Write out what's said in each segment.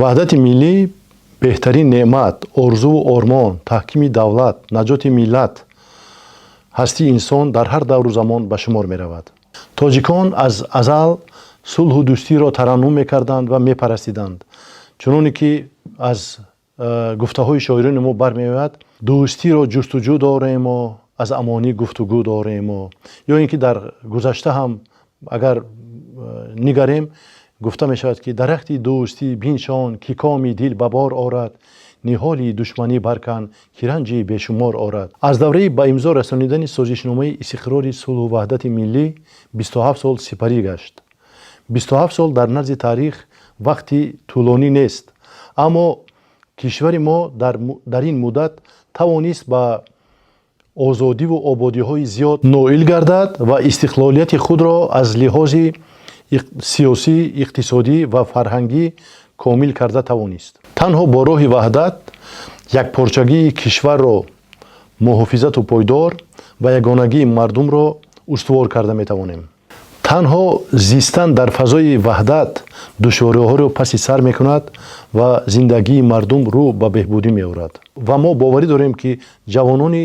Ваҳдати миллӣ беҳтарин неъмат, орзуву ормон, таҳкими давлат, наҷоти миллат, ҳастии инсон дар ҳар давру замон ба шумор меравад. Тоҷикон аз азал сулҳу дӯстиро тараннум мекарданд ва мепарастиданд. Чуноне ки аз гуфтаҳои шоирони мо бармеояд: дӯстиро ҷустуҷӯ дорему, аз амонӣ гуфтугӯ дорему. Ё ин ки дар гузашта ҳам агар нигарем, гуфта мешавад, ки дарахти дӯстӣ биншон, ки коми дил ба бор орад, ниҳоли душманӣ баркан, ки ранҷи бешумор орад. Аз давраи ба имзо расонидани Созишномаи истиқрори сулҳу ваҳдати миллӣ 27 сол сипарӣ гашт. 27 сол дар назди таърих вақти тӯлонӣ нест, аммо кишвари мо дар ин муддат тавонист ба озодиву ободиҳои зиёд ноил гардад ва истиқлолияти худро аз лиҳози сиёсӣ, иқтисодӣ ва фарҳангӣ комил карда тавонист. Танҳо бо роҳи ваҳдат якпорчагии кишварро муҳофизату пойдор ва ягонагии мардумро устувор карда метавонем. Танҳо зистан дар фазои ваҳдат душвориҳоро паси сар мекунад ва зиндагии мардум рӯ ба беҳбудӣ меорад. Ва мо боварӣ дорем, ки ҷавонони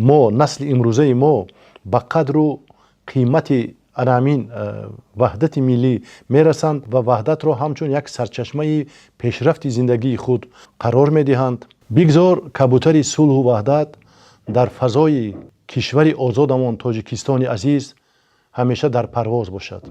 мо, насли имрӯзаи мо ба қадру қимати ана ҳамин ваҳдати миллӣ мерасанд ва ваҳдатро ҳамчун як сарчашмаи пешрафти зиндагии худ қарор медиҳанд. Бигзор кабутари сулҳу ваҳдат дар фазои кишвари озодамон, Тоҷикистони азиз, ҳамеша дар парвоз бошад.